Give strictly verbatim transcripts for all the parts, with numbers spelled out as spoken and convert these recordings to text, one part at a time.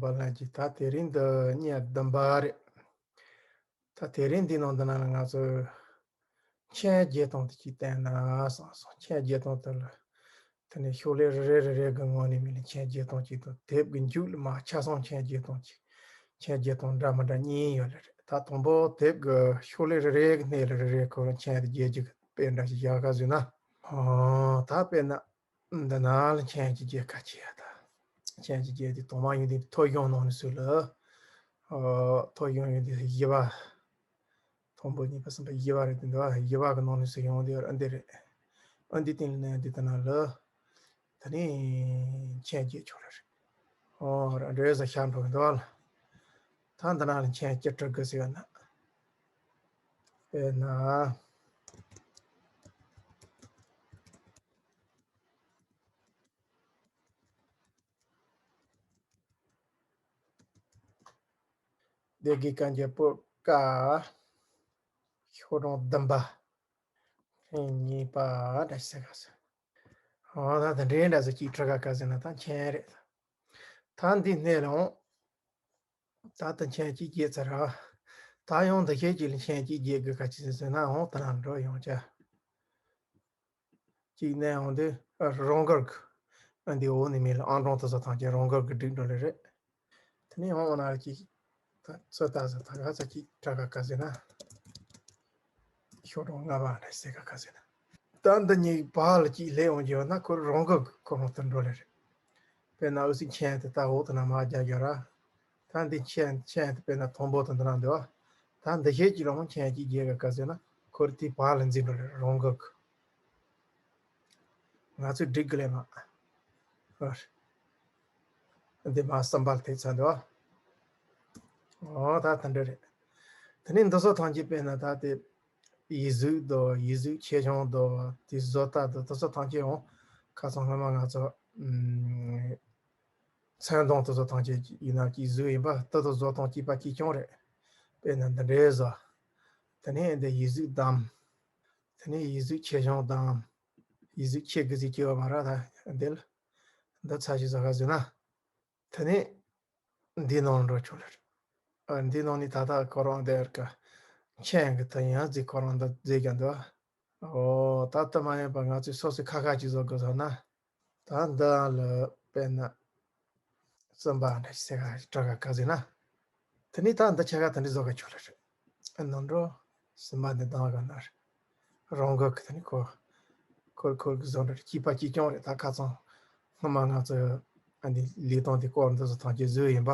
བ་ལ་ཅིག་ད་དེ་རིང་འདི་ཉིན་བདུན་པ་རེད། ད་དེ་རིང་འདི་ནང་འདི་ན་ལ་ང་ཚོས་མཆན་བརྒྱད་སྟོང་དེ་ཅིག་བསྟན་ན་བསམ་སོང་། མཆན་བརྒྱད་སྟོང་དེ་ལ། དེ་ནས་ཤོག་ལྷེ་རེ་རེ་རེ་རེ་གི་ངོས་ནས་མི་ལ་མཆན་བརྒྱད་སྟོང་ཅིག་དང་དེབ་ཀྱི་མཇུག་ལ་མ་ཆ་ཚང་མཆན་བརྒྱད་སྟོང་ཅིག་མཆན་བརྒྱད་སྟོང་འདྲ་མི་འདྲ་གཉིས་ཡོད་ལེ་རེད། ད་དང་པོ་དེབ་ཀྱི་ཤོག་ལྷེ་རེ་རེ་གི་སྣེ་ལ་རེ་རེ་ཁོ་རང་མཆན་དེ་བརྒྱད་ཅིག་དཔེ་འདྲ་ཞིག་བཞག་ག་ཟེར་ན། ཨོ་ད་དཔེར་ན། འདི་ན་ལ་མཆན་གྱི་རྒྱལ་ཁ་ཆེ་ཡ་ད། མཆན་གྱི་རྒྱལ་དེ་དང་མ་ཡིན་དེ་ཐོ་གཞུང་ནང་ནས་སུ་ལ། ཨོ་ཐོ་གཞུང་ཡིན་དེ་བཞི་པ། དང་པོ་གཉིས་པ་གསུམ་པ་བཞི་པ་རེད་དེ་འདུག་བ། བཞི་པ་གི་ནང་ནས་སུ་ཡོང་དེ་ཨ་འདི་རེད། ཨ་འདི་སྟེང་ལ་ནས་འདི་ལྟ་ན་ལ། ད་ནི་མཆན་རྒྱལ་ཆོག་རེད། ཨོ་ར་འདྲེ་ཟ་ཤ་འགྲོ་གི་འདུག་བ་ལ། ད་འདི་ན་ལ་མཆན་སྐྱ་བྲི་དགོས་ཟེར་བ་ན། དཔེར་ན། སྡེ་དགེ་བཀའ་འགྱུར་པོ་ཀ། ཤོག་གྲངས་བདུན་པ། ཐེངས་གཉིས་པ་འདྲ་ཞིག་ཟེར་ག་ཟེར། ཨོ་ད་ད་འདྲེ་འདྲ་ཟེར་གཅིག་ཁྲི་ཁ་ཁ་ཟེར་ན་ད་མཆན་རེད། ད་འདི་སྣེ་ལ་འོང་། ད་ད་མཆན་གཅིག་རྒྱས་ཚར་ར། ད་ཡང་འདི་ཤེས་གཅིག་ལ་མཆན་གཅིག་རྒྱས་དགོས་ཁ་ཅིག་ཟེར་ན་འོང་ད་ན་འགྲོ་ཡོང་ཅ། གཅིག་ནས་འོང་དུས་རང་འགུལ་གྱི། ཨ་འདི་འོག་ནས་མེད་ལ་ཨང་གྲངས་དེ་ཚོ་ཐམས་ཅད་རང་འགུལ་གྱི་སྒྲིག་འགྲོ་ལེ་རེད། དེ་ནས་འོང་ན་གཅིག་ད་ཚོད་ལྟ་ཟེར་ད་ག་ཚ་གཅིག་དྲ་ག་ག་ཟེར་ན། ཤོག་གྲངས་ལྔ་པ་འདྲ་ཟེར་ག་ག་ཟེར་ན། ད་འདི་གཉིས་བར་ལ་གཅིག་སླེབས་འོང་རྒྱུ་ཡོད་ན་ཁོ་རང་འགུལ་གྱི་ཁོ་རང་དུ་འགྲོ་ལེ་རེད། དཔེར་ན་འུ་ཚོའི་མཆན་དེ་ད་འོག་ཏུ་ན་མར་རྒྱག་རྒྱག་ར། ད་འདི་མཆན་མཆན་དེ་དཔེར་ན་དང་པོ་དང་འདི་ན་འདུག་བ། ད་འདི་ཤེས་ཀྱི་རང་མཆན་གྱི་རྒྱལ་ག་ག་ཟེར་ན་ཁོར་དེའི་བར་ལ་འཛིན་འགྲོ་ལེ་རང་འགུལ་གྱི། ང་ཚོས་སྒྲིག་གི་ལས་མ། འདི་མ་བསམ་པར་ཐེག་ཚར་འདུག་བ། ཨོ་ད་ད་འདྲ་རེད། དེ་ནས་འདི་ཚོ་ཐམས་ཅད་དཔེར་ན་ད་དེ། ཡིག་གཟུགས་དང་ཡིག་གཟུགས་ཆེ་ཆུང་དང་དེ་བཟོ་ལྟ་དང་དེ་ཚོ་ཐམས་ཅད་འོང་། ཁ་སང་སྔོན་མ་ང་ཚོ། ཨུམ། ཚོན་གདོང་དེ་ཚོ་ཐམས་ཅད་ཡིན་ན་གཅིག་གཟུགས་ཡིན་པ་དེ་དང་བཟོ་སྟངས་གཅིག་པ་གཅིག་རྐྱང་རེད། དཔེར་ན་འདི་འདྲའི་བཟོ། དེ་ནས་འདི་ཡིག་གཟུགས་བདམས། དེ་ནས་ཡིག་གཟུགས་ཆེ་ཆུང་བདམས། ཡིག་གཟུགས་ཆེ་གི་ཟིག་སྐྱེ་བ་མ་ར་ད་འདི་ལ། འདི་ཚ་ཞིག་བཟོ་ག་ཟེར་ན། དེ་ནས་འདི་ནང་འགྲོ་ཆོག་ལེ་རེད། ཨ་འདི་ནང་ནས་ད་ལྟ་ཁོ་རང་འདི་ཨར་ཀ་མཆན་གི་ད་ཡང་ཟིག་ཁོ་རང་འདི་མཛད་ཀྱང་འདུག་ཨོ་ད་ལྟ་མ་ཡིན་པ་ང་ཚོས་སོ་སོའི་ཁ་ཁ་ཅིག་བཟོ་དགོས་ཟེར་ན། ད་འདི་ལ་དཔེར་ན། གསུམ་པ་འདྲ་ཞིག་ཟེར་ག་དྲ་ག་ག་ཟེར་ན། དེ་ནས་ད་འདི་ཆ་ག་དེ་འདྲ་བཟོ་ག་ཆོག་ལེ་རེད། ཨ་ནང་འགྲོ། གསུམ་པ་འདི་འདང་ག་ན་རེད། རང་འགུལ་གི་དེ་ནི་ཁོ། ཁོར་ཁོར་གི་བཟོ་འདྲ་གཅིག་པ་གཅིག་རྐྱང་རེད་ད་ཁ་སང་། སྔོན་མ་ང་ཚོ། ཨ་འདི་ལས་སྟངས་དེ་སྐོར་འདི་ཚོ་ཐམས་ཅད་བཟོས་ཡིན་པ།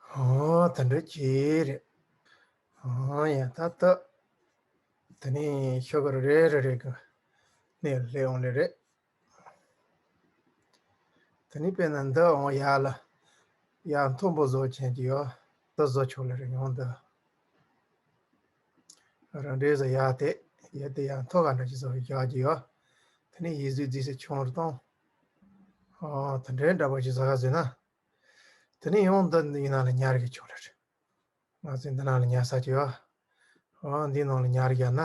ཧོ་དེ་འདྲ་ཅིག་རེད། ཧོ་ཡ་ད་ད། དེ་ནས་ཤོག་གུ་རེ་རེ་རེ་གི་སྣེ་སླེབས་འོང་ལེ་རེད། དེ་ནས་དཔེར་ན་འདི་འོང་ཡར་ལ། ཡར་མཐོན་པོ་བཟོ་མཁན་གྱི་ཡོད། འདི་བཟོ་ཆོག་ལེ་རེད་ཡང་འདི། རང་འདྲའི་བཟོ་ཡར་དེ། ཡར་དེ་ཡར་མཐོ་ག་འདྲ་ཞིག་བཟོ་བའི་ཡག་གི་ཡོད། དེ་ནས་ཡིག་གཟུགས་རྫིས་སུ་ཆུང་རུ་གཏོང་། ཨོ་དེ་འདྲའི་འདྲ་པོ་ཞིག་བཟོ་ག་བཟོས་ན། དེ་ནས་ཡང་འདི་ཡིན་ན་ལ་ཉར་གི་ཆོག་ལེ་རེད། ང་ཚོས་འདི་ནང་ལ་ཉར་ས་ཅིག་ཡོད། འོ་འདི་ནང་ལ་ཉར་ཡ་ན།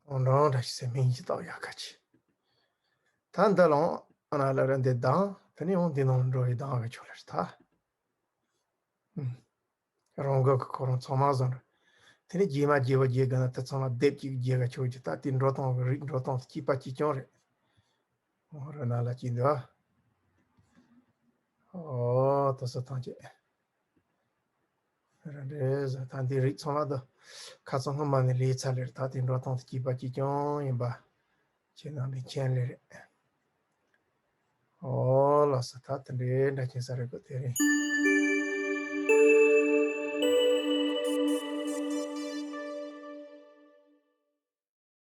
འོ་འདྲ་འདྲ་ཞིག་ཟེར་མིང་ཅིག་བཏགས་ཡག་ག་ཅིག་ད་འདི་ལ་འོང་ཨ་ན་ལ་ར་འདི་དང་དེ་ནས་འོང་འདི་ནང་ལ་འགྲོ་ཡི་དང་ག་ཆོག་ལེ་རེད་ད། ཨུམ། རང་འགུལ་གི་ཁོ་རང་ཚང་མ་བཟོ་འདྲ། དེ་ནས་རྗེས་མ་རྗེས་པ་རྗེས་ག་ན་དེ་ཚང་མ་སྡེབ་ཅིག་རྗེས་ག་ཆོག་ཅིག་ད་དེ་འགྲོ་སྟངས་གི་རིགས་འགྲོ་སྟངས་དེ་གཅིག་པ་གཅིག་རྐྱང་རེད། འོ་ར་ན་ལ་ཅིག་འདུག་ཨ། འོ་དེ་ཚོ་ཐམས་ཅད། རེད་ཟེར་ད་འདི་རིགས་ཚང་མ་དུ་ཁ་སང་སྔོན་མ་ནས་ལས་ཚར་ལེ་རེད། ད་དེ་འགྲོ་སྟངས་དེ་གཅིག་པ་གཅིག་རྐྱང་ཡིན་པ་ཁྱེད་རྣམས་ལ་མཁྱེན་ལེ་རེད། ཨོ་ལགས་སོ། ད་དེ་འདྲའི་འདྲ་མཁྱེན་ས་རེད་གོ་དེ་རིང་།